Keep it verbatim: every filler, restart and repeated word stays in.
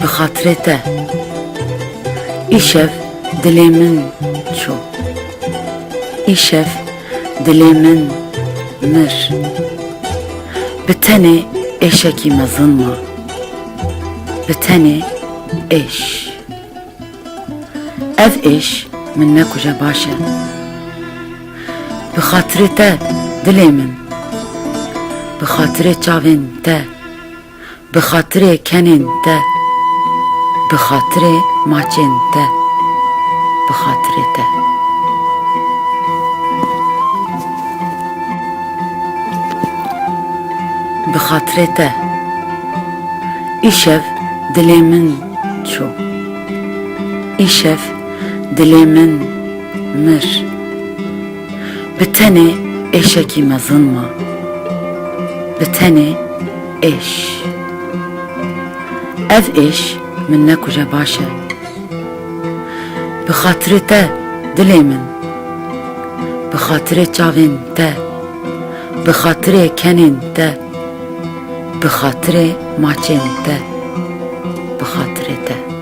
Bi xatirê te. Îşev dilê min çû. Îşev dilê min mir. Bi tenê êşekî mezin ma. Bi tenê êş. Ev êş min nekuje baş e. Bi xatirê te dilê min. Bi xatirê çavên te. Bi xatirê kenên te. Bi xatirê maçên te. Bi xatirê te. Bi xatirê te. Îşev dilê min çû. Îşev dilê min mir. Bi tenê êşekî mezin ma. Bi tenê êş. Ev êş min nekuje baş e. Bi xatirê te dilê min. Bi xatirê çavên te. Bi xatirê kenên te. Bi xatirê maçên te. Bi xatirê te.